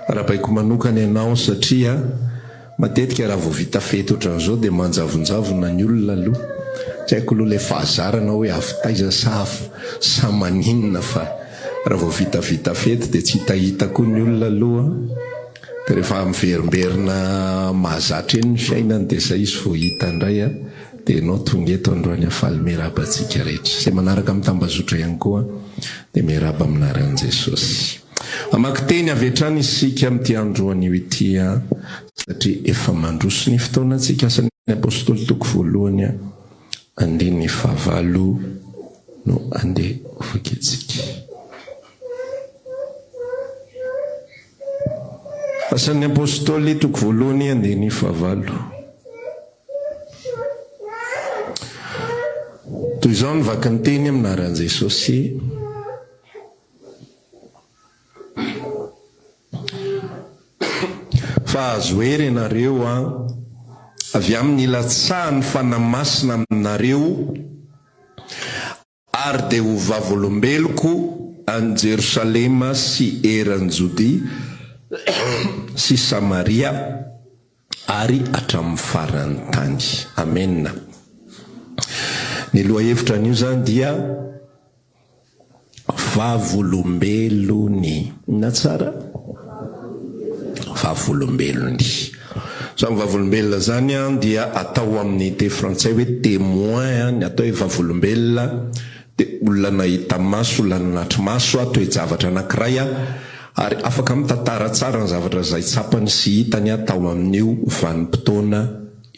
Arahabaiko manokana ianao satria matetika raha vao vita fety ohatran'izao dia manjavonjavona ny olona aloha. Tsy haiko aloha ilay fahazarana hoe avy taiza sa sa maninona fa raha vao vitavita fety dia tsy hitahita koa ny olona aloha. Dia rehefa miverimberina mahazatra eny ny fiainany dia izay izy vao hita indray a. Dia ianao tonga eto androany aho faly miarahaba antsika rehetra. Izay manaraka amin'ny tambazotra ihany koa dia miarahaba amin'ny anaran'i Jesosy. Hamaky teny avy hatrany isika amin'ity andro anio ity satria efa mandroso ny fotoanantsika. Asan'ny Apostoly toko voalohany andininy fahavalo no andeha hovakintsika. Asan'ny Apostoly toko voalohany andininy fahavalo. Toy izao ny vakin'ny teny amin'ny anaran'i Jesosy. Fa azo hery ianareo an, avy amin'ny ilatsahan'ny Fanahy Masina aminareo, Ary dia ho vavolombeloko any Jerosalema sy eran'i Jodia sy Samaria ary hatramin'ny faran'ny tany. Amena. Ny lohahevitra anio izany dia Vavolombelony. Inona tsara? Vavolombelony. Izany vavolombelona izany dia atao amin'ny teny frantsay hoe témoin, ny atao hoe vavolombelona dia olona nahita maso, olona nanatri-maso toe-javatra anankiray ary afaka mitantara tsara ny zavatra izay tsapany sy hitany tao amin'io vanim-potoana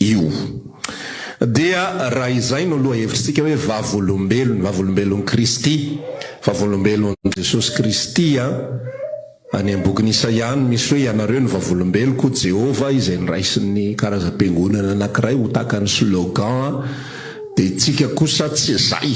io. Dia raha izay no lohahevitritsika hoe vavolombelony, vavolombelon'i Kristy, vavolombelon'i Jesosy Kristy, Any am-bokin'i Isaia any misy hoe Ianareo no vavolombeloko, Jehovah, izay noraisin'ny karazam-piangonana anankiray ho tahaka ny slogan, dia tsika kosa tsy izay,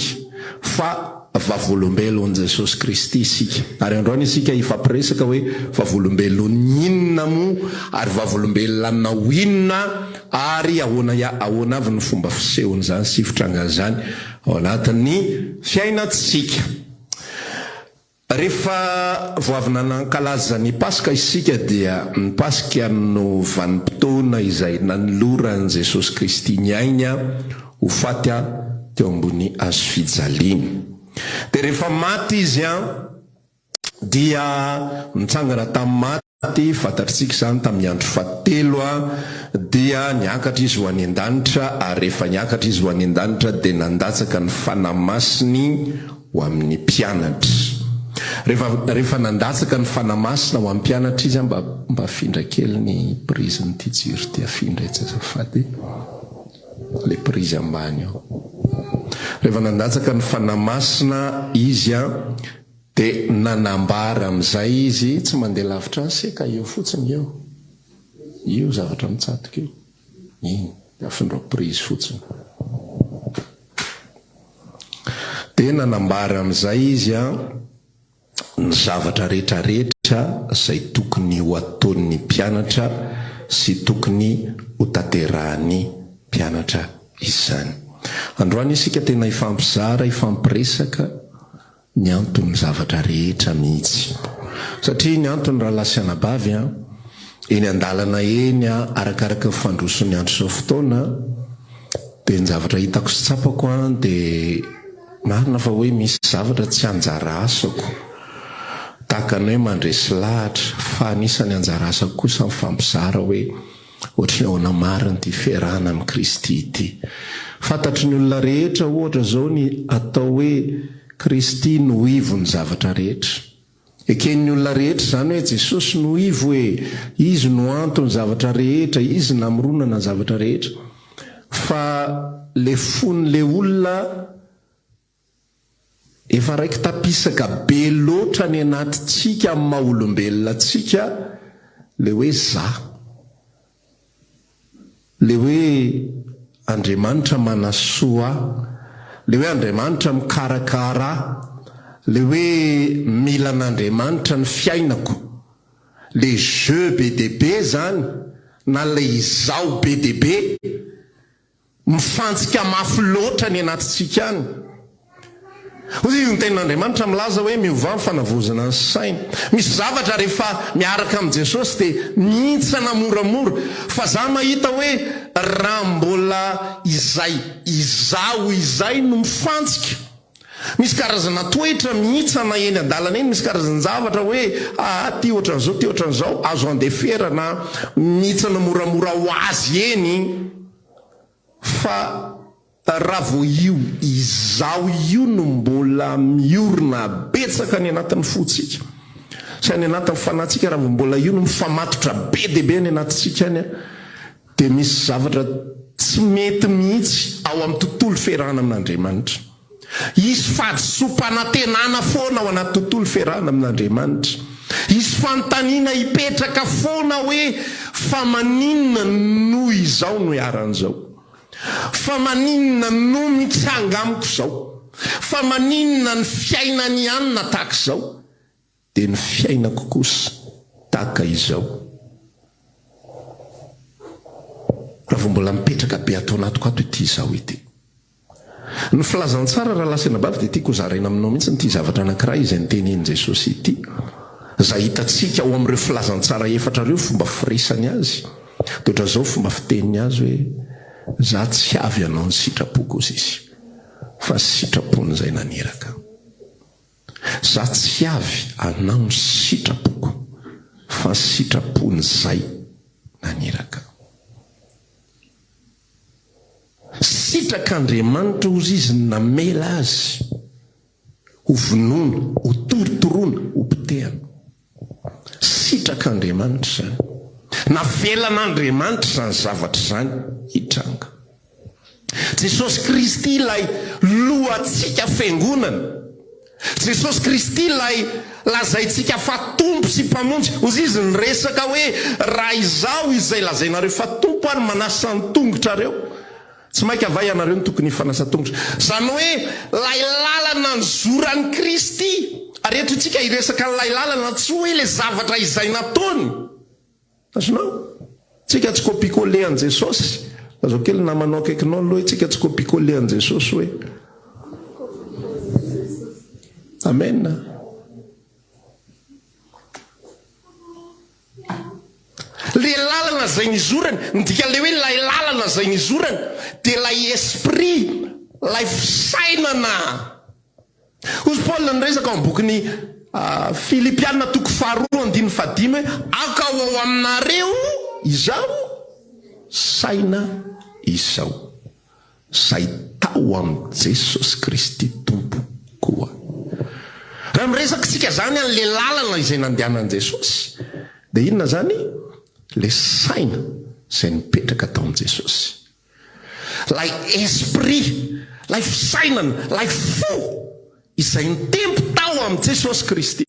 fa vavolombelon'i Jesosy Kristy isika. Ary androany isika hifampiresaka hoe vavolombelon'ny inona moa, ary vavolombelona anao inona, ary ahoana ahoana avy ny fomba fisehon'izany sy fitrangan'izany ao anatin'ny fiainantsika. Rehefa vao avy nanankalaza ny Paska isika dia ny Paska no vanim-potoana izay nanoloran'i Jesosy Kristy ny ainy ho faty teo ambony hazofijaliana. Dia rehefa maty Izy dia nitsangana tamin'ny maty. Maty, fantatritsika izany, tamin'ny andro fahatelo dia niakatra Izy ho any an-danitra, ary rehefa niakatra Izy ho any an-danitra dia nandatsaka ny Fanahy Masiny ho amin'ny mpianatra. Rehefa, rehefa nandatsaka ny Fanahy Masina ho amin'ny mpianatra Izy, mba, mba afindra kely ny prise-n'ity jiro ity, afindra etsy azafady, ilay prise ambany ao. Rehefa nandatsaka ny Fanahy Masina Izy, Dia nanambara amin'izay izy, tsy mandeha lavitra any se ka eo fotsiny eo. Io zavatra mitsatoka io. Iny, dia afindrao prise fotsiny. Dia nanambara amin'izay izy an, ny zavatra rehetra rehetra izay tokony ho ataon'ny mpianatra sy tokony ho tanterahan'ny mpianatra izany. Androany isika tena hifampizara, hifampiresaka. ny anton'ny zavatra rehetra mihitsy. Satria ny antony rahalahy sy anabavy an, eny an-dalana eny an, arakaraka ny fandroson'ny andro sy ny fotoana, dia ny zavatra hitako sy tsapako an, dia marina fa hoe misy zavatra tsy anjara asako, tahaka ny hoe mandresy lahatra, fa anisan'ny anjara asako kosa mifampizara hoe ohatry ny ahoana marina ity fiarahana amin'i Kristy ity. Fantatry ny olona rehetra ohatra izao ny atao hoe Kristy no ivon'ny zavatra rehetra. Eken'ny olona rehetra izany hoe Jesosy no ivo e, Izy no anton'ny zavatra rehetra, Izy namoronana ny zavatra rehetra. Fa le fon'le olona Efa raiki-tapisaka be loatra any anatintsika amin'ny maha olombelona antsika le hoe za. Le hoe Andriamanitra manasoa ahy, le hoe Andriamanitra mikarakara ahy, le hoe mila an'Andriamanitra ny fiainako. Le je be dia be zany na le izaho be dia be. Mifantsika mafy loatra any anatintsika any. Hoy izy, ny tenin'Andriamanitra milaza hoe miovà ny fanavaozana ny saina. Misy zavatra rehefa miaraka amin'i Jesosy dia mihintsana moramora. Fa za mahita hoe raha mbola izay izaho izay no mifantsika. Misy karazana toetra mihintsana eny an-dalana eny, misy karazan-javatra hoe aa ty ohatran'izao, ty ohatran'izao, azo andeferana, mihintsana moramora ho azy eny. Fa raha vao io izaho io no mbola miorina betsaka any anatin'ny fontsika sy any anatin'ny fanahintsika, raha vao mbola io no mifamatotra be dia be any anatintsika any, dia misy zavatra tsy mety mihitsy ao amin'ny tontolo fiarahana amin'Andriamanitra. Hisy fahadisoam-panantenana foana ao anaty tontolo fiarahana amin'Andriamanitra. Hisy fanontaniana hipetraka foana hoe, Fa maninona no izao no iharan'izao? Fa maninona no mitranga amiko izao? Fa maninona ny fiainan'i Anna tahaka izao, dia ny fiainako kosa tahaka izao? Raha vao mbola mipetraka be ato anatiko ato ity izaho ity. Ny filazantsara rahalahy sy anabavy dia tiako hozaraina aminao mihitsy ity zavatra anankiray izay notenenin'i Jesosy ity, izay hitantsika ao amin'ireo filazantsara efatra ireo fomba firesany azy. Dia ohatran'izao fomba fiteniny azy hoe, Za tsy avy hanao ny sitrapoko hozy izy, fa ny sitrapon'izay naniraka. Za tsy avy hanao ny sitrapoko, fa ny sitrapon'izay naniraka. Sitrak'Andriamanitra hozy izy ny namela azy ho vonoina, ho torotoroina, ho potehana. Sitrak'Andriamanitra izany. Navelan'Andriamanitra izany zavatra izany hitranga. Jesosy Kristy ilay Lohantsika Fiangonana. Jesosy Kristy ilay lazaintsika fa Tompo sy Mpamonjy. Hozy Izy niresaka hoe, Raha Izaho izay lazainareo fa Tompo ary manasa ny tongotrareo, tsy mainka va ianareo no tokony hifanasa tongotra? Izany hoe ilay lalana nizoran'i Kristy. Ary eto isika hiresaka an'ilay lalana, tsy hoe ilay zavatra izay nataony. Azonao? Tsika tsy copie coller an'i Jesosy. Lazao kely ny namanao akaikinao aloha hoe tsika tsy copie coller an'i Jesosy hoe. Amen. Le lalana izay nizorany, ny dikan'ilay hoe ilay lalana izay nizorany dia ilay esprit, ilay fisainana. Hoy Paoly niresaka ao amin'ny bokin'ny Filipiana toko faharoa andininy fahadimy hoe, Aoka ho ao aminareo izao saina izao, izay tao amin'i Jesosy Kristy Tompo koa. Raha miresaka isika izany an'ilay lalana izay nandehanan'i Jesosy, dia inona izany? Ilay saina izay nipetraka tao amin'i Jesosy. Ilay esprit, ilay fisainana, ilay fo izay nitempo tao amin'i Jesosy Kristy.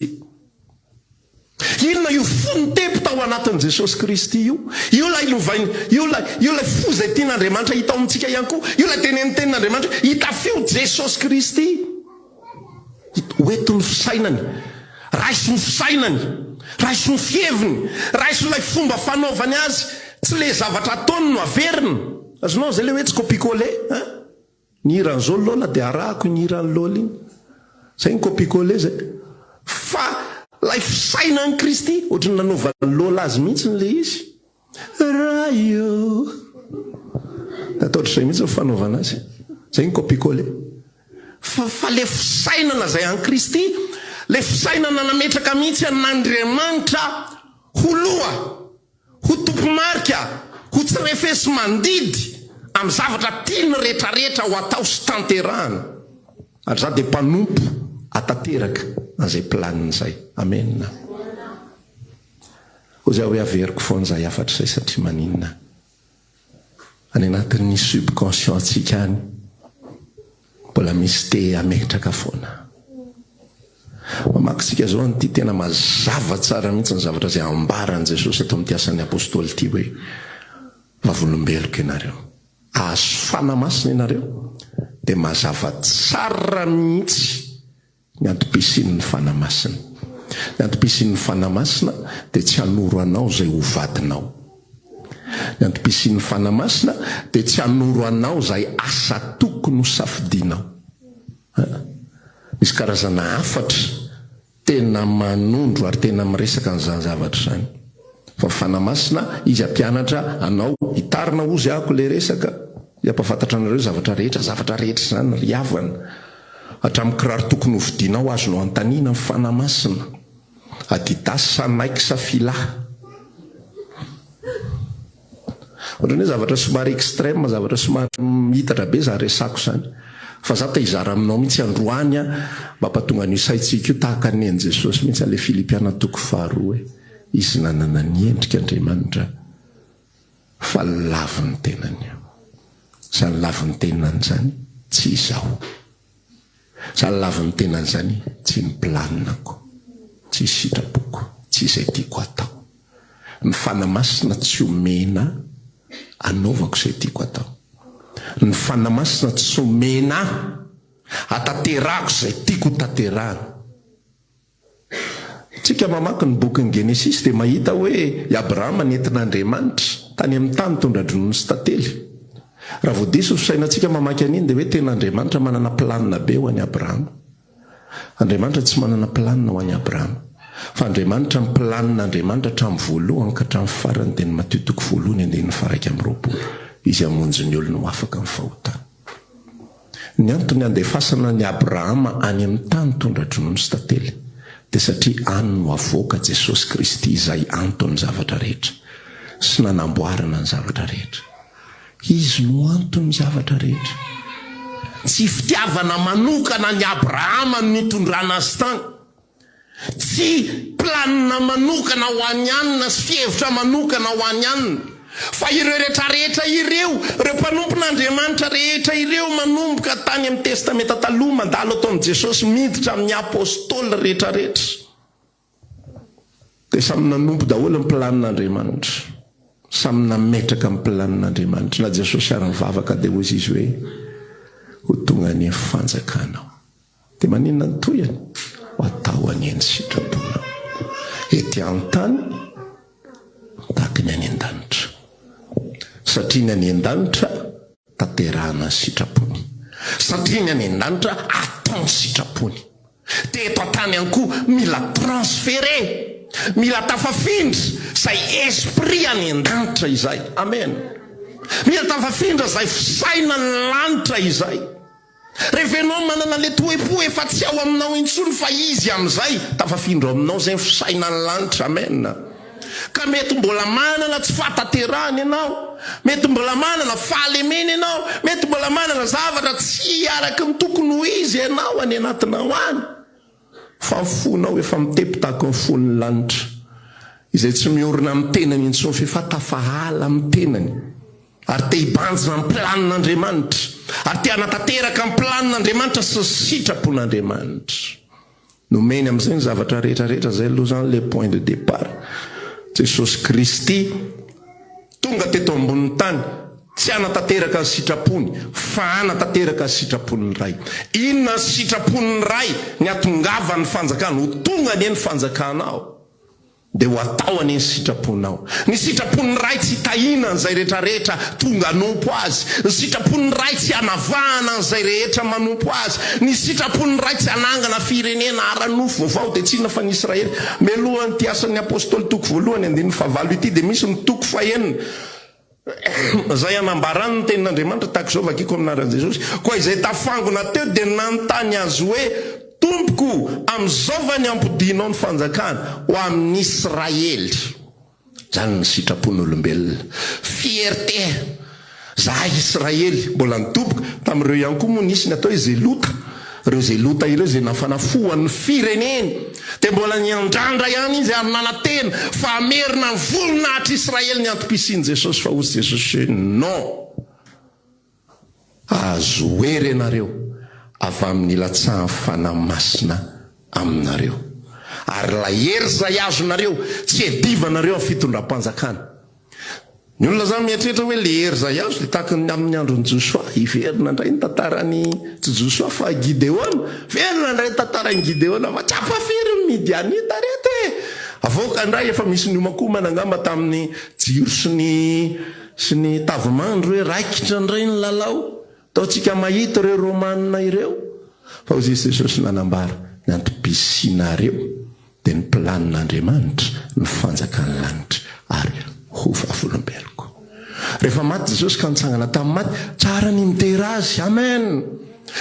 Inona io fo nitempo tao anatin'i Jesosy Kristy io? Io ilay lovainy, io ilay, io ilay fo izay tian'Andriamanitra hita ao amintsika ihany koa. Io ilay tenenin'ny tenin'Andriamanitra hoe, Hitafio Jesosy Kristy. Hoento ny fisainany, raiso ny fisainany, raiso ny fiheviny, raiso ilay fomba fanaovany azy, tsy le zavatra ataony no averina. Azonao zay le hoe tsy copie coller hein? Ny hiran'i Lola dia arahako iny hiran'i Lola iny. Zay ny copie coller zay. Fa ilay fisainan'i Kristy, ohatry ny nanaovan'i Lola azy mihitsy le izy. Ray ô! Atao ohatr'izay mihitsy ny fanaovana azy. Zay ny copie coller. Fa fa le fisainana izay an'i Kristy, le fisainana nametraka mihitsy an'Andriamanitra ho loha, ho tompomarika, ho tsy refesi-mandidy amin'ny zavatra tiany retraretra ho atao sy tanterahana. Ary za dia mpanompo atanteraka an'izay planiny izay. Amena. Hoy za hoe averiko foana izay hafatra izay satria maninona? Any anatin'ny subconscient-tsika any mbola misy te hametraka foana. Mamaky tsika zao an'ity tena mazava tsara mihitsy ny zavatra izay ambaran'i Jesosy ato amin'ity asan'ny apostoly ity hoe vavolombeloko ianareo. Ahazo fanahy masina ianareo dia mazava tsara mihitsy Ny antom-pisian'ny Fanahy Masina. Ny antom-pisian'ny Fanahy Masina dia tsy hanoro anao izay ho vadinao. Ny antom-pisian'ny Fanahy Masina dia tsy hanoro anao izay asa tokony ho safidianao. Misy karazana hafatra tena manondro ary tena miresaka an'izany zavatra izany. Fa ny Fanahy Masina, Izy hampianatra anao, hitarina hozy ahako ilay resaka, Izy hampahafantatra anareo zavatra rehetra, zavatra rehetra izany ry havana. Hatramin'ny kiraro tokony hovidianao azonao anontaniana ny Fanahy Masina. Adidas sa Nike sa Fila? Ohatran'ny hoe zavatra somary extrême, zavatra somary miitatra be izany resako izany. Fa za te hizara aminao mihitsy androany an, mba hampatonga an'io saintsika io tahaka ny an'i Jesosy mihitsy ilay Filipiana toko faharoa hoe, Izy nanana ny endrik'Andriamanitra fa lavin'ny tenany. Izany lavin'ny tenany izany tsy izaho. Izany lavin'ny tenany izany tsy ny planina-ko, tsy sitrapoko, tsy izay tiako atao. Ny Fanahy Masina tsy omena anaovako izay tiako atao. Ny Fanahy Masina tsy omena atanterahako izay tiako ho tanterahana. Tsika mamaky ny bokin'ny Genesisy dia mahita hoe i Abrahama nentin'Andriamanitra tany amin'ny tany tondra-dronono sy tantely. Raha vao diso ny fisainantsika mamaky an'iny dia hoe tena Andriamanitra manana planina be ho an'i Abrahama. Andriamanitra tsy manana planina ho an'i Abrahama. Fa Andriamanitra ny planin'Andriamanitra hatramin'ny voalohany ka hatramin'ny farany dia ny Matio toko voalohany andininy faha 21. Izy hamonjy ny olony ho afaka amin'ny fahotana. Ny antony handefasana an'i Abrahama any amin'ny tany tondra-dronono sy tantely dia satria any no avoaka Jesosy Kristy izay anton'ny zavatra rehetra sy nanamboarana ny zavatra rehetra. Izy no anton'ny zavatra rehetra. Tsy fitiavana manokana an'i Abrahama no nitondrana azy tany. Tsy planina manokana ho an'i anona sy fihevitra manokana ho an'i anona. Fa ireo retraretra ireo, ireo mpanompon'Andriamanitra rehetra ireo manomboka tany amin'ny Testamenta Taloha mandalo ato amin'i Jesosy miditra amin'ny Apostoly retraretra dia samy nanompo daholo ny planin'Andriamanitra. Samy nametraka ny planin'Andriamanitra. Na Jesosy ary nivavaka dia hoy izy hoe, Ho tonga anie ny fanjakanao. Dia maninona ny tohiny? Ho atao anie ny sitraponao ety an-tany tahaka ny any an-danitra. Satria ny any an-danitra tanterahana ny sitrapony. Satria ny any an-danitra atao ny sitrapony. Dia eto an-tany ihany koa mila transférer, mila tafafindra izay esprit any an-danitra izay. Amen. Mila tafafindra izay fisainan'ny lanitra izay. Rehefa ianao manana le toe-po efa tsy ao aminao intsony fa izy amin'izay tafafindra ao aminao izay ny fisainan'ny lanitra. Amen. Ka mety mbola manana tsy fahatanterahana ianao, mety mbola manana fahalemena ianao, mety mbola manana zavatra tsy araky ny tokony ho izy ianao any anatinao any. Fa ny fonao efa mitepo tahaka ny fon'ny lanitra, izay tsy miorina amin'ny tenany intsony f'efa tafahala amin'ny tenany. Ary te hibanjina ny planin'Andriamanitra, ary te hanatanteraka ny planin'Andriamanitra sy ny sitrapon'Andriamanitra. Nomeny amin'izay ny zavatra rehetra rehetra, izay aloha izany ilay point de départ. Jesosy Kristy tonga teto ambonin'ny tany, tsy hanatanteraka ny sitrapony, fa hanatanteraka ny sitrapon'ny Ray. Inona ny sitrapon'ny Ray? Ny hatongavan'ny fanjakana. Ho tonga anie ny fanjakanao. Dia ho atao anie ny sitraponao. Ny sitrapon'ny Ray tsy hitahiana an'izay rehetrarehetra tonga hanompo Azy. Ny sitrapon'ny Ray tsy hanavahana an'izay rehetra manompo Azy. Ny sitrapon'ny Ray tsy hanangana firenena ara-nofo vaovao dia tsy inona fa ny Israely. Mialohan'ity Asan'ny Apostoly toko voalohany andininy fahavalo ity dia misy ny toko fahenina. Izay anambarany ny tenin'Andriamanitra tahaka izao, vakiko amin'ny anaran'i Jesosy. Koa izay tafangona teo dia nanontany azy hoe, Tompoko, amin'izao va ny hampodianao ny fanjakana ho amin'i Israely? Izany ny sitrapon'olombelona. Fierté! Zahay Israely, mbola nidoboka. Tamin'ireo ihany koa moa nisy ny atao hoe Zelota. Ireo Zelota ireo izay nafana fo ho an'ny fireneny, dia mbola niandrandra ihany izy ary nanantena fa hamerina ny voninahitr'Israely ny antom-pisian'i Jesosy, fa hozy Jesosy hoe, Non! Hahazo hery ianareo avy amin'ny ilatsahan'ny Fanahy Masina aminareo. Ary ilay hery izay azonareo tsy hiadivanareo amin'ny fitondram-panjakana. Ny olona zany mieritreritra hoe le hery zay azo dia tahaka ny amin'ny andron'i Josoa, hiverina indray ny tantaran'i, tsy Josoa fa Gideona, hiverina indray ny tantaran'i Gideona fa tsy ampafiry ny Midianita reto e! Avoaka indray efa misy niomankomana angamba tamin'ny jiro sy ny sy ny tavimandry hoe raikitra indray ny lalao, ataontsika mahita ireo Romana ireo. Fa hoy izy Jesosy nanambara, ny antom-pisianareo dia ny planin'Andriamanitra, ny fanjakan'ny lanitra, ary ho vavolombeloko. Rehefa maty Jesosy ka nitsangana tamin'ny maty, tsara ny midera Azy. Amen!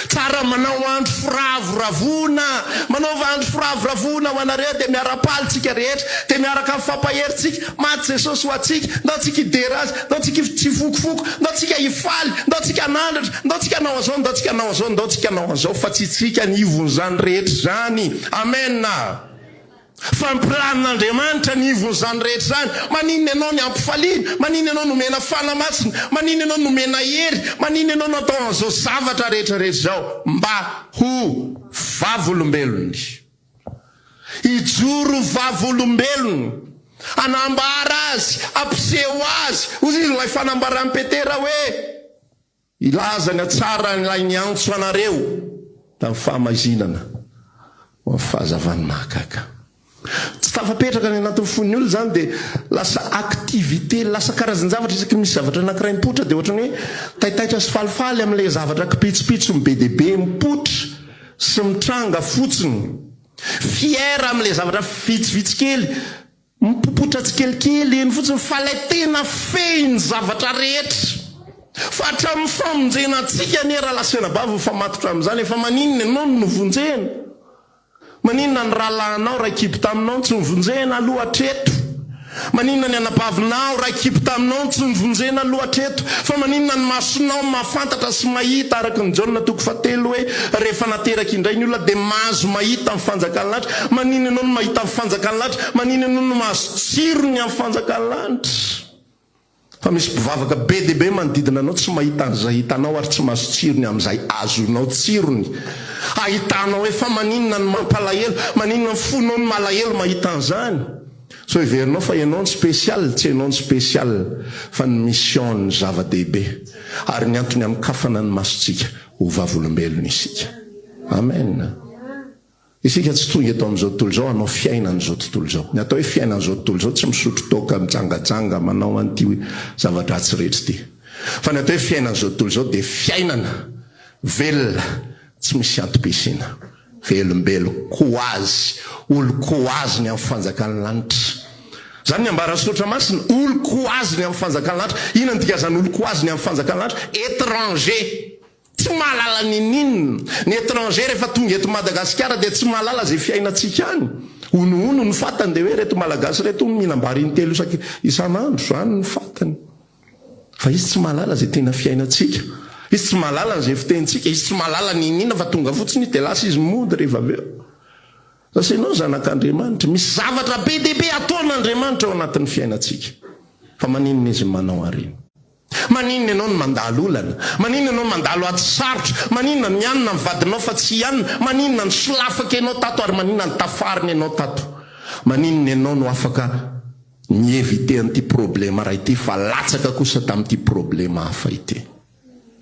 Tsara manao andro firavoravoana. Manaova andro firavoravoana ho anareo dia miara-paly tsika rehetra, dia miaraka mifampahery tsika. Maty Jesosy ho antsika, ndao tsika hidera Azy, ndao tsika tsy hifokofoko, ndao tsika hifaly, ndao tsika hanandratra, ndao tsika hanao an'izao, ndao tsika hanao an'izao, ndao tsika hanao an'izao, fa tsy tsika ny ivon'izany rehetra izany. Amen! Fa ny planin'Andriamanitra ny ivon'izany rehetra izany. Maninona ianao ny ampifaliana? Maninona ianao nomena Fanahy Masina? Maninona ianao nomena hery? Maninona ianao natao an'izao zavatra rehetra rehetra izao? Mba ho vavolombelony. Hijoro vavolombelony. Hanambara azy, hampiseho azy. Hoy izy ilay fanambaran'i Petera hoe. Hilaza ny hatsaran'ilay niantso anareo tamin'ny fahamaizinana ho amin'ny fahazavany mahagaga. Tsy tafapetraka any anatin'ny fon'ny olona izany dia lasa activité, lasa karazan-javatra isaky ny misy zavatra anankiray mipoitra dia ohatran'ny hoe taitaitra sy falifaly amin'ilay zavatra kipitsopitso be dia be mipoitra sy mitranga fotsiny. Fier amin'ilay zavatra vitsivitsy kely. Mipopotra tsikelikely eny fotsiny fa ilay tena fehiny zavatra rehetra. Fa hatramin'ny famonjena antsika anie rahalahy sy anabavy mifamatotra amin'izany e, fa maninona ianao no novonjena? Maninona ny rahalahinao ray kibo taminao no tsy novonjena aloha hatreto? Maninona ny anabavinao ray kibo taminao no tsy novonjena aloha hatreto? Fa maninona ny masonao mahafantatra sy mahita araka ny Jaona toko fahatelo hoe rehefa nateraka indray ny olona dia mahazo mahita ny fanjakan'ny lanitra? Maninona ianao no mahita ny fanjakan'ny lanitra? Maninona ianao no mahazo tsirony amin'ny fanjakan'ny lanitra? Fa misy mpivavaka be dia be manodidina anao tsy mahita an'izay hitanao ary tsy mahazo tsirony amin'izay azonao tsirony. Ahitanao hoe fa maninona no mampalahelo, maninona ny fonao no malahelo mahita an'izany? Sao heverinao fa ianao no spécial, tsy ianao no spécial fa ny mission no zava-dehibe ary ny antony hanokafana ny masontsika ho vavolombelona isika. Amen. Isika tsy tonga eto amin'izao tontolo izao hanao fiainan'izao tontolo izao. Ny atao hoe fiainan'izao tontolo izao tsy misotro toaka, mijangajanga, manao an'ity zava-dratsy rehetra ity. Fa ny atao hoe fiainan'izao tontolo izao dia fiainana velona tsy misy antom-pisiana. Velombelon-ko azy, olon-ko azy ny amin'ny fanjakan'ny lanitra. Izany ny ambaran'ny Soratra Masina, olon-ko azy ny amin'ny fanjakan'ny lanitra. Inona ny dikan'izany olon-ko azy ny amin'ny fanjakan'ny lanitra? Étranger. Tsy mahalala ninoninona. Ny étranger rehefa tonga eto Madagasikara dia tsy mahalala izay fiainantsika any. Honohono ny fatany dia hoe ireto Malagasy ireto hono mihinam-bary intelo isak isan'andro. Izany ny fatany. Fa izy tsy mahalala izay tena fiainantsika. Izy tsy mahalala an'izay fitenintsika. Izy tsy mahalala ninoninona fa tonga fotsiny izy dia lasa izy mody rehefa avy eo. Lasa ianao zanak'Andriamanitra. Misy zavatra be dia be ataon'Andriamanitra ao anatin'ny fiainantsika. Fa maninona izy manao an'ireny? Maninona ianao no mandalo olana? Maninona ianao no mandalo ady sarotra? Maninona no mianina ny vadinao fa tsy hianina? Maninona no solafaka ianao tato ary maninona no tafarina ianao tato? Maninona ianao no afaka ni-eviter an'ity problema iray ity fa latsaka kosa tamin'ity problema hafa ity?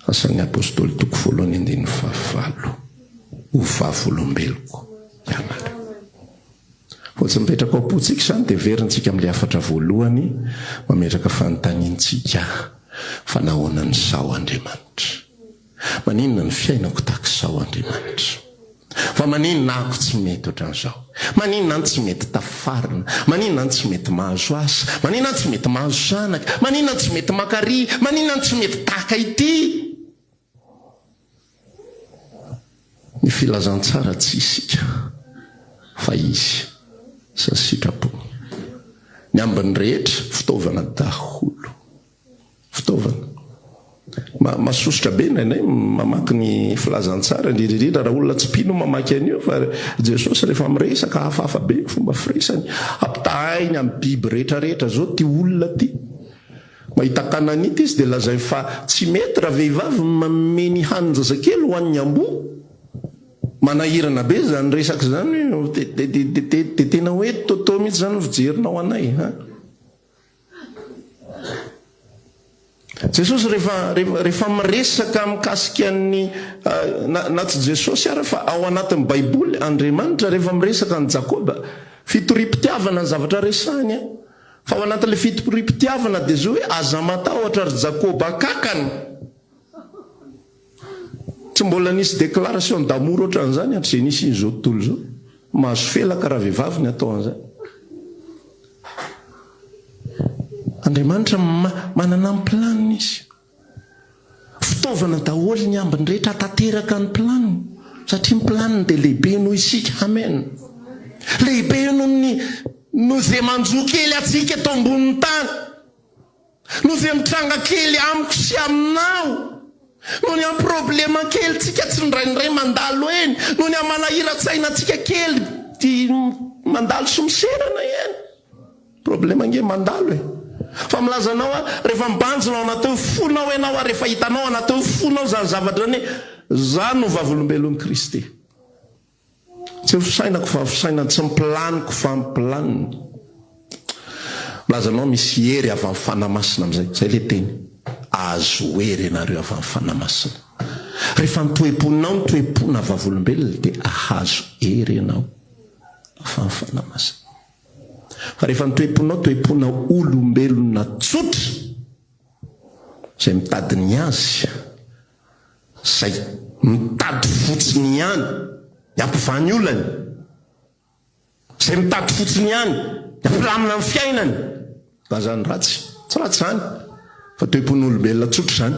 Asan'ny Apostoly toko voalohany andininy fahavalo Ho vavolombeloko ianareo. Vao tsy mipetraka ao am-pontsika izany dia verintsika amin'ilay hafatra voalohany mametraka fanontaniantsika fa nahoana no izaho Andriamanitra? Maninona ny fiainako tahaka izao Andriamanitra? Fa maninona ako tsy mety ohatran'izao? Maninona aho tsy mety tafarina? Maninona aho tsy mety mahazo asa? Maninona aho tsy mety mahazo zanaka? Maninona aho tsy mety maka ry? Maninona aho tsy mety tahaka ity? Ny filazantsara tsy isika fa Izy sy ny sitrapony. Ny ambiny rehetra fitaovana daholo. Fitaovana. Mahasosotra be indraindray mamaky ny filazantsara, indrindra indrindra raha olona tsy mpino mamaky an'io fa Jesosy rehefa miresaka hafahafa be ny fomba firesany. Ampitahainy amin'ny biby rehetra rehetra zao ty olona ty. Mahita Kananita izy dia lazainy fa tsy mety raha vehivavy ny manome ny hanin-jazakely ho an'ny amboa. Manahirana be izany resaka izany dia tena hoe Toto mihitsy izany ny fijerinao anay ha. Jesosy rehefa rehefa miresaka mikasika ny na, na tsy Jesosy ara fa ao anatin'ny Baiboly Andriamanitra rehefa miresaka an'i Jakoba fitoriam-pitiavana ny zavatra resahiny a. Fa ao anatin'ilay fitoriam-pitiavana dia zao hoe aza matahotra ry Jakoba kakany. Tsy Tsy mbola nisy déclaration d'amour ohatran'izany hatrizay nisian'izao tontolo izao. Mahazo felaka ravehivavy ny atao an'izany. Andriamanitra manana ny planiny izy. Fitaovana daholo ny ambiny rehetra hatanteraka ny planiny. Satria ny planiny dia lehibe noho isika. Amen. Lehibe noho ny noho izay manjo kely antsika eto ambonin'ny tany. Noho izay mitranga kely amiko sy aminao. Noho ny amin'ny problema kely tsika tsindraindray mandalo eny. Noho ny amin'ny manahiran-tsaina antsika kely dia mandalo sy miserana eny. Problema ange mandalo e. Fa milaza anao aho, rehefa mibanjina ao anatin'ny fonao ianao ary rehefa hitanao anatin'ny fonao izany zavatra izany hoe, za no vavolombelon'i Kristy. Tsy ny fisainako fa ny fisainany, tsy ny planiko fa ny planiny. Milaza anao misy hery avy amin'ny Fanahy Masina amin'izay. Izay ilay teny. Ahazo hery ianareo avy amin'ny Fanahy Masina. Rehefa ny toe-ponao no toe-pona vavolombelona dia ahazo hery ianao avy amin'ny Fanahy Masina. Fa rehefa ny toe-ponao toe-pona olombelona tsotra izay mitady ny azy, izay mitady fotsiny ihany ny hampivaha ny olany, izay mitady fotsiny ihany ny hampilamina ny fiainany, na izany ratsy, tsy ratsy izany, fa toe-pon'olombelona tsotra izany,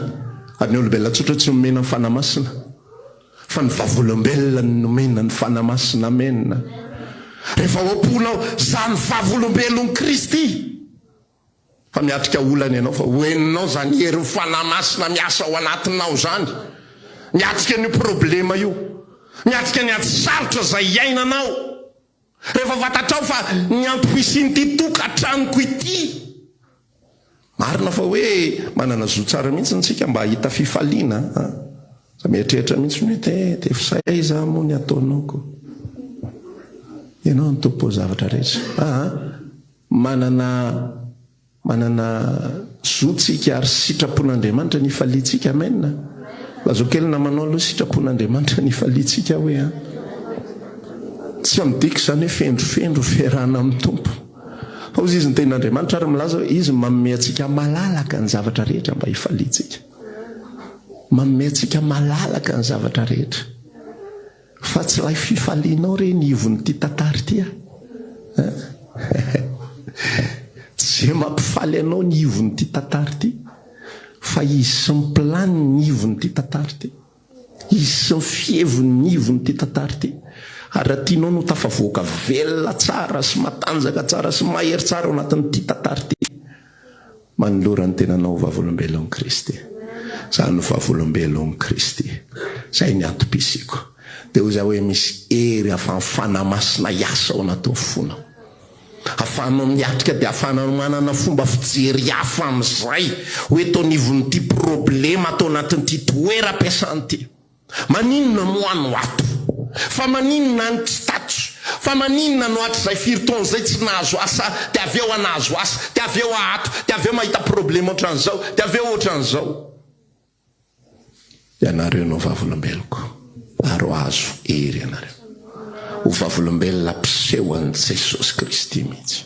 ary ny olombelona tsotra tsy nomena ny Fanahy Masina, fa ny vavolombelona no nomena ny Fanahy Masina, amena. Rehefa ao am-ponao izany vavolombelon'i Kristy, Fa miatrika olana ianao fa ho henonao izany herin'ny Fanahy Masina miasa ao anatinao izany. Miatrika an'io problema io. Miatrika ny ady sarotra izay iainanao. Rehefa fantatrao fa ny antom-pisian'ity tokantranoko ity. Marina fa hoe manana zo tsara mihitsy isika mba hahita fifaliana an. Za mieritreritra mihitsy hoe te te f'saiza moa ny ataonao ko. Ianao no tompo zavatra rehetra. Aa. Manana manana zo tsika ary sitrapon'Andriamanitra ny hifaliantsika. Amen. Lazao kely namanao aloha sitrapon'Andriamanitra ny hifaliantsika hoe an. Tsy midika izany hoe fendrofendro fiarahana amin'ny Tompo. Fa hozy izy ny tenin'Andriamanitra ary milaza hoe izy manome antsika malalaka ny zavatra rehetra mba hifaliantsika. Manome antsika malalaka ny zavatra rehetra. Fa tsy ilay fifalianao re ny ivon'ity tantara ity a! Tsy izay mampifaly anao ny ivon'ity tantara ity, fa izy sy ny planiny ny ivon'ity tantara ity. Izy sy ny fiheviny ny ivon'ity tantara ity. Ary raha tianao ny ho tafavoaka velona tsara sy matanjaka tsara sy mahery tsara ao anatin'ity tantara ity, Manolora ny tenanao ho vavolombelon'i Kristy. Izaho no vavolombelon'i Kristy. Izay ny antom-pisiako. Dia hoy izaho hoe misy hery ahafahan'ny Fanahy Masina hiasa ao anatin'ny fonao. Ahafahanao miatrika dia ahafahanao manana fomba fijery hafa amin'izay hoe eto anivon'ity problema ato anatin'ity toeram-piasana ity. Maninona moa no ato? Fa maninona any tsy tato? Fa maninona no hatrizay firy taona izay tsy nahazo asa dia avy eo nahazo asa dia avy eo ato dia avy eo mahita problema ohatran'izao dia avy eo ohatran'izao? Ianareo no vavolombeloko ary ho azo hery ianareo. Ho vavolombelona mpiseho an'i Jesosy Kristy mihitsy.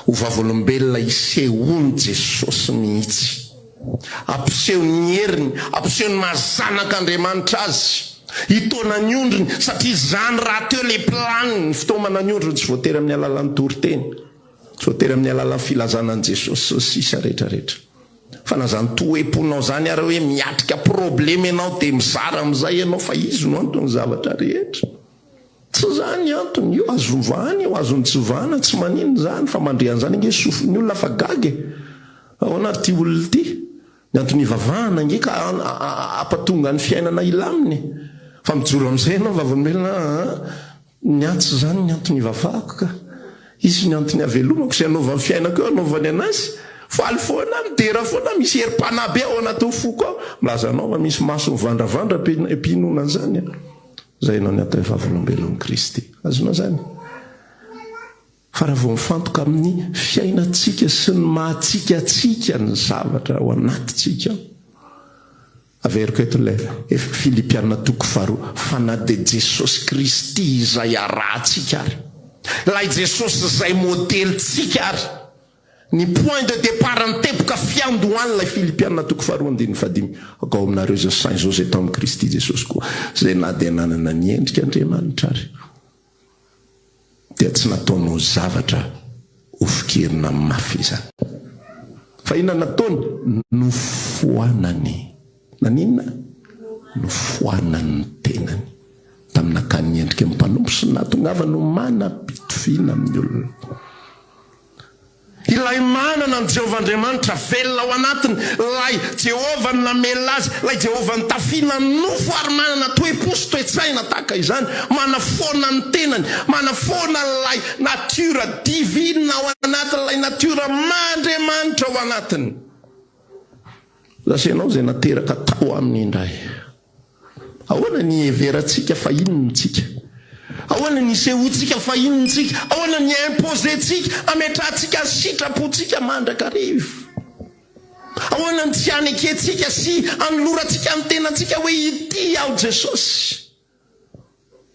Ho vavolombelona hisehoan'i Jesosy mihitsy. Hampiseho ny heriny, hampiseho ny maha zanak'Andriamanitra azy. Hitaona ny ondriny, satria izany rahateo ilay planiny. Ny fitaomana ny ondriny tsy voatery amin'ny alalan'ny toriteny, tsy voatery amin'ny alalan'ny filazana an'i Jesosy sy ny sisa rehetra rehetra. Fa na izany toe-ponao izany ary hoe miatrika problema ianao dia mizara amin'izay ianao fa izy no anton'ny zavatra rehetra. Tsy izany ny antony, io azo ovana io, azony tsy ovana, tsy maninona izany fa mandre an'izany ange sofin'ny olona fa gaga e! Ahoana ary ity olona ity? Ny antony ivavahana ange ka hampatonga ny fiainana hilamina e! Fa mijoro amin'izay ianao vavolombelona aa ny ahy tsy izany ny antony ivavahako ka! Izy ny antony havelomako, izay anaovan'ny fiainako eo anaovany anazy. Faly foana aho, midera foana aho, misy herim-panahy be ao anatin'ny foko ao. Milaza anao fa misy maso mivandravandra am-pinoana an'izany an! Izay ianao ny atao hoe vavolombelon'i Kristy. Azonao izany? Fa raha vao mifantoka amin'ny fiainantsika sy ny maha antsika antsika ny zavatra ao anatintsika ao. Averiko eto ilay Filipiana toko faharoa, fa na dia Jesosy Kristy izay arahantsika ary, ilay Jesosy izay modelintsika ary, Ny point de départ, ny teboka fiandohan'ilay Filipiana toko faharoa andininy fahadimy, Aoka ao aminareo izao saina izao izay tao amin'i Kristy Jesosy koa, izay na dia nanana ny endrik'Andriamanitra ary, dia tsy nataony ho zavatra hofikerina mafy izany. Fa inona no nataony? Nofoanany. Naninona? Nofoanany ny tenany tamin'ny nakany ny endriky ny mpanompo sy ny nahatongavany ho manam-pitoviana amin'ny olona. Ilay manana an'i Jehovah Andriamanitra velona ao anatiny, ilay Jehovah no namelona azy, ilay Jehovah nitafiana ny nofo ary manana toe-po sy toe-tsaina tahaka izany, manafoana ny tenany, manafoana ilay natiora divine ao anatiny, ilay natiora maha-Andriamanitra ao anatiny. Lasa ianao izay nateraka tao aminy indray. Ahoana ny hiheverantsika fa inona tsika? Ahoana ny hisehoantsika fa inona tsika? Ahoana ny hi-imposer-tsika, hametrahantsika ny sitrapontsika mandrakariva? Ahoana ny tsy hanekentsika sy hanolorantsika ny tenantsika hoe ity aho Jesosy?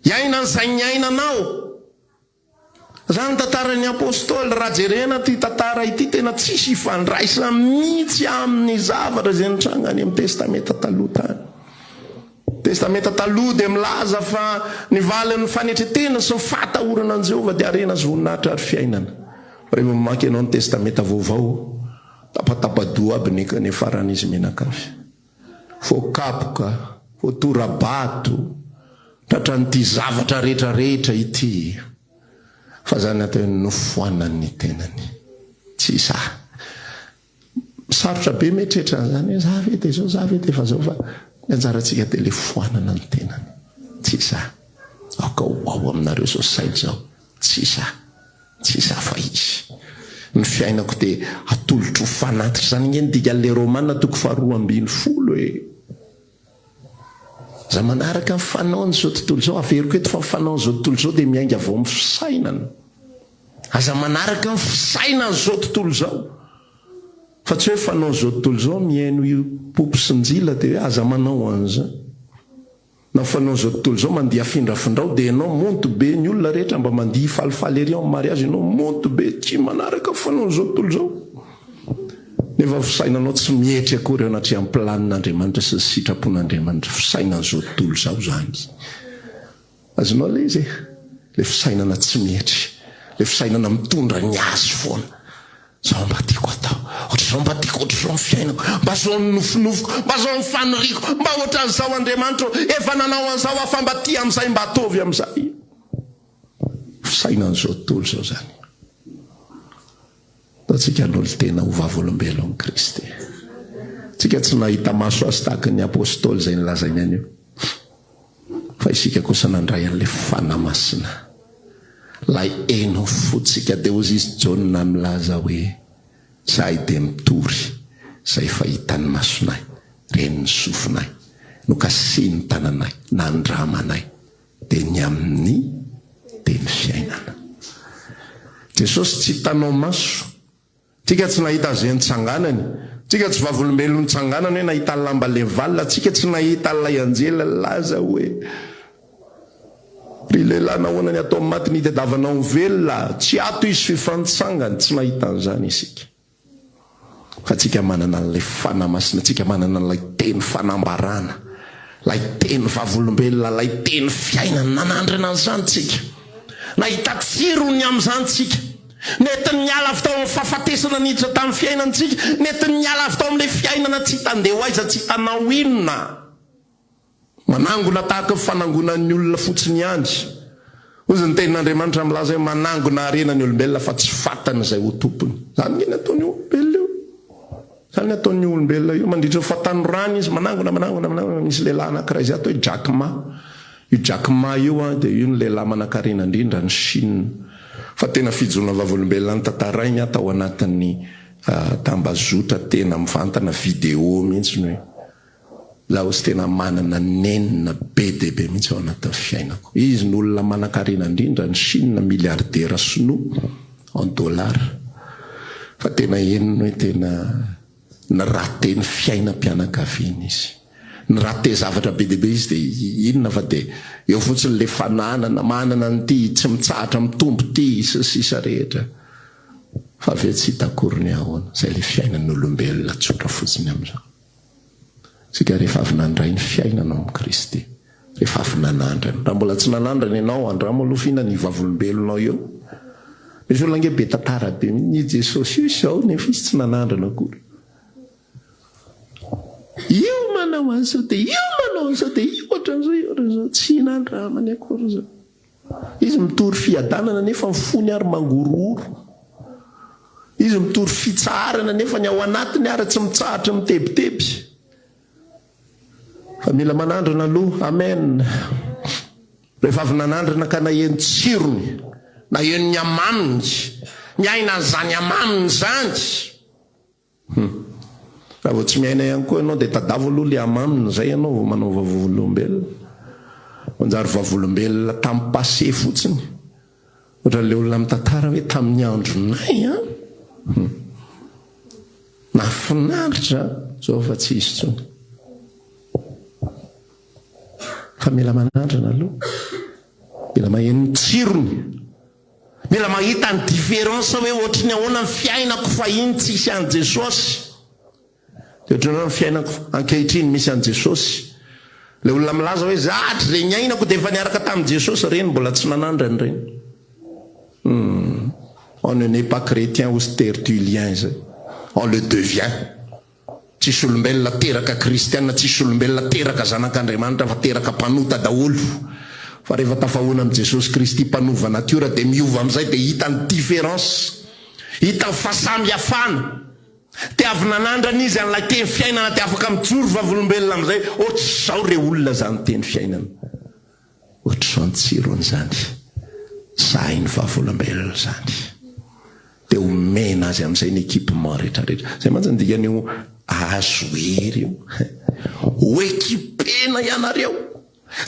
Hiaina an'izay niainanao. Zany tantaran'ny Apostoly, raha jerena ity tantara ity tena tsisy ifandraisana mihitsy amin'ny zavatra izay nitranga any amin'ny Testamenta Taloha tany. Testamenta Taloha dia milaza fa ny valin'ny fanetretena sy ny fahatahorana an'i Jehovah dia harena sy voninahitra ary fiainana. Fa rehefa mamaky ianao ny Testamenta Vaovao, tapatapa-doha aby ny niafaran'izy mianakavy. Voakapoka, voatora-bato, tratran'ity zavatra rehetra rehetra ity. Fa zany atao hoe nofoanany ny tenany. Tsy izaho. Sarotra be mieritreritra an'izany hoe za ve dia zao, za ve dia efa zao fa ny anjarantsika dia le foanana ny tenany. Tsy izaho. Aoka ho ao aminareo izao saina izao. Tsy izaho. Tsy izaho fa Izy. Ny fiainako dia atolotro ho fanatitra. Izany ange ny dikan'ilay Romana toko faharoa ambin'ny folo e. Za manaraka ny fanaon'izao tontolo izao. Averiko eto fa ny fanaon'izao tontolo izao dia miainga avy ao amin'ny fisainana. Aza manaraka ny fisainan'izao tontolo izao. Fa tsy hoe fanaon'izao tontolo izao mihaino io popo sy njila dia hoe aza manao an'izany. Na fanaon'izao tontolo izao mandihy afindrafindrao dia ianao monto be ny olona rehetra mba mandihy falifaly ery amin'ny mariage ianao monto be tsy manaraka fanaon'izao tontolo izao. Nefa fisainanao tsy mietry akory eo anatrehan'ny planin'Andriamanitra sy ny sitrapon'Andriamanitra. Fisainan'izao tontolo izao izany. Azonao ilay izy e? Ilay fisainana tsy mietry. Ilay fisainana mitondra ny azy foana. Zao mba tiako atao. Ohatr'izao mba tiako, ohatr'izao ny fiainako. Mba zao ny nofinofiko, mba zao ny faniriako, mba ohatran'izao Andriamanitra ô, efa nanao an'izao aho fa mba tia amin'izay, mba ataovy amin'izay. Fisainan'izao tontolo izao izany. Ataontsika hanolo-tena ho vavolombelon'i Kristy. Tsika tsy nahita maso azy tahaka ny apostoly izay nilazainy an'io. Fa isika kosa nandray an'ilay Fanahy Masina. Ilay eno fontsika. Dia hozy izy Jaona milaza hoe, Izahay dia mitory izay efa hitan'ny masonay, ren'ny sofinay, nokasihin'ny tananay, nandramanay, dia ny amin'ny teny fiainana. Jesosy tsy hitanao maso. Tsika tsy nahita azy nitsanganany. Tsika tsy vavolombelon'ny nitsanganany hoe nahita lamba levalina. Tsika tsy nahita ilay anjely nilaza hoe, Ry lehilahy nahoana ny atao maty ny hitadiavanao ny velona? Tsy ato izy f'efa nitsangana. Tsy nahita an'izany isika. Fa tsika manana an'ilay Fanahy Masina, tsika manana an'ilay Teny fanambarana, ilay Teny vavolombelona, ilay Teny fiainana. Nanandrana an'izany tsika. Nahita tsirony amin'izany tsika. Nentiny niala avy tao amin'ny fahafatesana niditra tamin'ny fiainana isika. Nentiny niala avy tao amin'ilay fiainana tsy hita andeha ho aiza, tsy hitanao inona. Manangona tahaka ny fanangonan'ny olona fotsiny ihany. Hoy ny tenin'Andriamanitra milaza hoe manangona harena ny olombelona fa tsy fantany izay ho tompony. Izany nge ny ataon'io olombelona io. Izany ny ataon'io olombelona io. Mandritra ny fahatanorany izy manangona, manangona, manangona. Misy lehilahy anankiray izay atao hoe Jack Ma. Io Jack Ma io an, dia io no lehilahy manankarena indrindra any Chine. Fa tena fijoroana vavolombelona notantarainy an tao anatin'ny tambazotra tena mivantana vidéo mihitsy ny hoe Laosy tena manana nenina be dia be mihitsy ao anatin'ny fiainako. Izy no olona manankarena indrindra any Chine, milliardaire sinoa en dollars. Fa tena henony hoe tena ni-rater ny fiainam-pianakaviany izy. Ni-rater zavatra be dia be izy dia inona fa dia eo fotsiny ilay fananana, manana an'ity, tsy mitsahatra mitombo ity, sy ny sisa rehetra. Fa avy eo tsy hita akory ny ahoana. Izay ilay fiainan'olombelona tsotra fotsiny amin'izao. Isika rehefa avy nandray ny fiainana ao amin'i Kristy, rehefa avy nanandrana. Raha mbola tsy nanandrana ianao, andramo aloha f'inona ny vavolombelonao eo. Misy olona ange be tantara be mihitsy, i Jesosy io izao nefa izy tsy nanandrana akory. Io manao an'izao dia io manao an'izao dia io ohatran'izao, io ohatran'izao. Tsy nandramany akory izao. Izy mitory fiadanana nefa ny fony ary mangorohoro. Izy mitory fitsaharana nefa ny ao anatiny ary tsy mitsahatra mitebiteby. Fa mila manandrana aloha. Amen. Rehefa avy nanandrana ka naheno tsirony, naheno ny hamaminy, niaina an'izany hamaminy izany. Hum. Raha vao tsy miaina ihany koa ianao dia tadavo aloha le hamaminy izay ianao vao manao vavolombelona. Manjary vavolombelona tamin'ny passé fotsiny. Ohatran'ilay olona mitantara hoe tamin'ny andronay an. Hum. Nahafinaritra zao fa tsy izy intsony. Fa mila manandrana aloha. Mila maheno ny tsirony. Mila mahita ny différence hoe ohatry ny ahoana ny fiainako fahiny tsisy an'i Jesosy. Dia ohatry ny ahoana ny fiainako ankehitriny misy an'i Jesosy. Ilay olona milaza hoe za hatrizay niainako dia efa niaraka tamin'i Jesosy, ireny mbola tsy nanandrana ireny. Hum. On ne naît pas chrétien hoy Tertullien izay. On le devient. Tsisy olombelona teraka kristiana, tsisy olombelona teraka zanak'Andriamanitra fa teraka mpanota daholo. Fa rehefa tafahoana amin'i Jesosy Kristy mpanova natiora dia miova amin'izay dia hita ny différence. Hita ny fahasamihafana. Dia avy nanandrana izy an'ilay teny fiainana dia afaka mijoro vavolombelona amin'izay, ohatr'izao re olona izany teny fiainana. Ohatr'izao ny tsirony izany. Sahy ny vavolombelona izany. Dia omena azy amin'izay ny équipement rehetra rehetra. Izay mantsy ny dikan'io ahazo hery io. Ho équipena ianareo.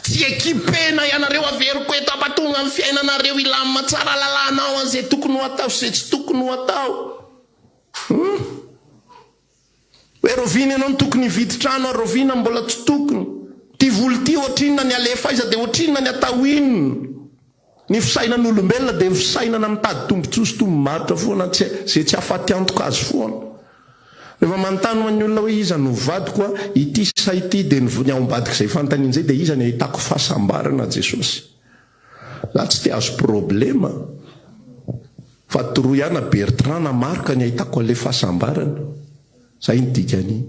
Tsy équipena ianareo averiko eto hampatonga ny fiainanareo hilamina tsara lalàna ao an'izay tokony ho atao sy izay tsy tokony ho atao. Hum. Hoe raoviana ianao no tokony hividy trano ary raoviana mbola tsy tokony. Ity vola ity ohatrinona ny alefa aiza dia ohatrinona ny atao inona. Ny fisainan'olombelona dia ny fisainana mitady tombotsoa sy tombombarotra foana tsy izay tsy hahafaty antoka azy foana. Rehefa manontany ho an'ny olona hoe iza no vadiko a, ity sa ity dia ny ny ao ambadik'izay fanontaniana izay dia iza ny ahitako fahasambarana Jesosy. Za tsy te hahazo problema fa toroy ahy na Bertrand na Marc ny ahitako an'ilay fahasambarana. Zay ny dikan'iny.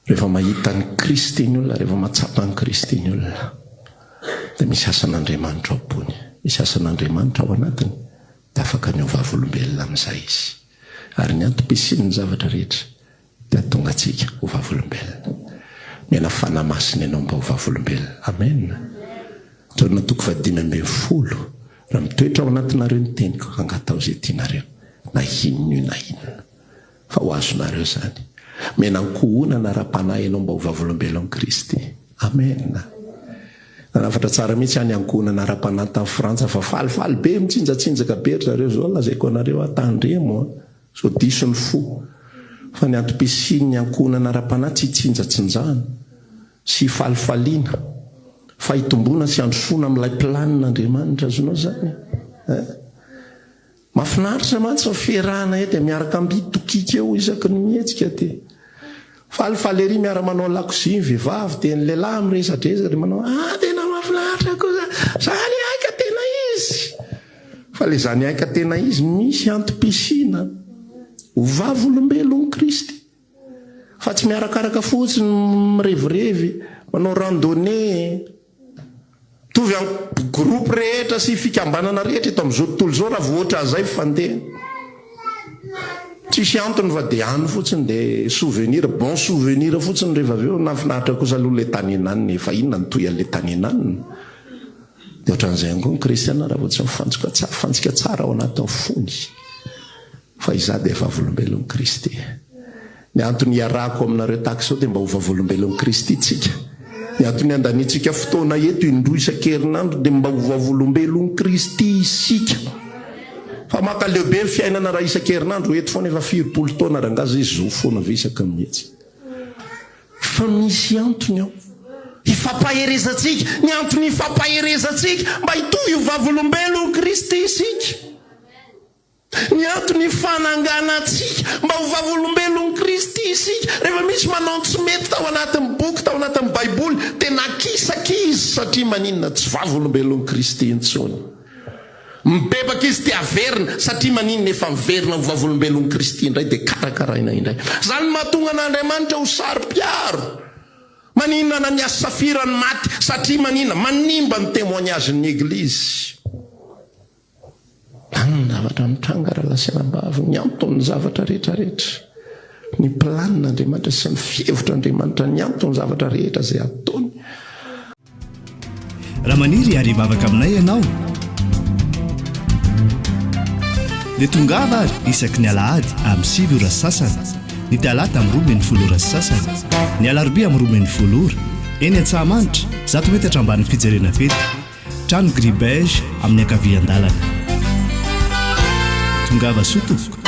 Rehefa mahita an'i Kristy ny olona, rehefa mahatsapa an'i Kristy ny olona, dia misy asan'Andriamanitra ao am-pony, misy asan'Andriamanitra ao anatiny, dia afaka ny ho vavolombelona amin'izay izy. Ary ny antom-pisian'ny zavatra rehetra dia hahatonga antsika ho vavolombelona. Mila Fanahy Masina ianao mba ho vavolombelona. Amen. Jaona toko fahadimy ambin'ny folo, Raha mitoetra ao anatinareo ny teniko, angataho izay tianareo, na inona io na inona. Fa ho azonareo izany. Mena ankohonana ara-panahy ianao mba ho vavolombelon'i Kristy. Amen. Nanafatra tsara mihitsy aho ny ankohonana ara-panahy tany Frantsa fa falifaly be, mitsinjatsinjaka be ry zareo izao, lazaiko anareo aho, tandremo an. Sao diso ny fo. Fa ny antom-pisian'ny ankohonana ara-panahy tsy hitsinjatsinjahana sy hifalifaliana fa hitomboana sy handrosoana amin'ilay planin'Andriamanitra. Azonao izany? Hein? Mahafinaritra mantsy ny fiarahana eto e, miaraka amby tokiky eo isaky ny mihetsika dia falifaly ery miara-manao lakozia ny vehivavy dia ny lehilahy miresadresaka dia manao ah tena mahafinaritra kosa zany hay ka tena izy fa le zany hay ka tena izy misy antom-pisiana ho vavolombelon'i Kristy fa tsy miarakaraka fotsiny mirevirevy manao randonnée Mitovy amin'ny groupe rehetra sy fikambanana rehetra eto amin'izao tontolo izao raha vao ohatran'izay fandehany. Tsisy antony fa dia any fotsiny dia souvenir, bon souvenir fotsiny rehefa avy eo. Nahafinaritra kosa aloha ilay tany Enanina e, fa inona no toy an'ilay tany Enanina? Dia ohatran'izay ihany koa ny kristiana raha vao tsy mifantsika tsara, mifantsika tsara ao anatin'ny fony. Fa izaho dia vavolombelon'i Kristy. Ny antony iarahako aminareo tahaka izao dia mba ho vavolombelon'i Kristy tsika. Ny antony andaniantsika fotoana eto indroa isan-kerinandro dia mba ho vavolombelon'i Kristy isika. Fa mankaleo be ny fiainana raha isan-kerinandro eto foana efa firy-polo taona rangahy zay zo foana ve isaky ny mihetsika. Fa misy antony ao. Hifampaherezantsika, ny antony hifampaherezantsika mba hitovy ho vavolombelon'i Kristy isika. Ny antony hifananganantsika mba ho vavolombelon'i Kristy isika. Rehefa misy manao ny tsy mety tao anatin'ny boky, tao anatin'ny Baiboly, dia nakisaka izy satria maninona? Tsy vavolombelon'i Kristy intsony. Mibebaka izy dia averina satria maninona? Efa miverina ho vavolombelon'i Kristy indray dia karakaraina indray. Izany no mahatonga an'Andriamanitra ho saro-piaro. Maninona Ananiasy Safira no maty? Satria maninona? Manimba ny témoignage-n'ny Eglizy. Any ny zavatra mitranga rahalahy sy anabavy, ny anton'ny zavatra rehetra rehetra, ny planin'Andriamanitra sy ny fihevitr'Andriamanitra, ny anton'ny zavatra rehetra izay ataony. Raha maniry ary hivavaka aminay ianao dia tongava ary isaky ny alahady amin'ny 9 ora sy sasany, ny talata amin'ny 12 ora sy sasany, ny alarobia amin'ny 12 ora, eny Antsahamanitra, 100 metatra ambanin'ny fijerena fety. Trano gris beige amin'ny ankavian-dalana. Tongava soa tompoko.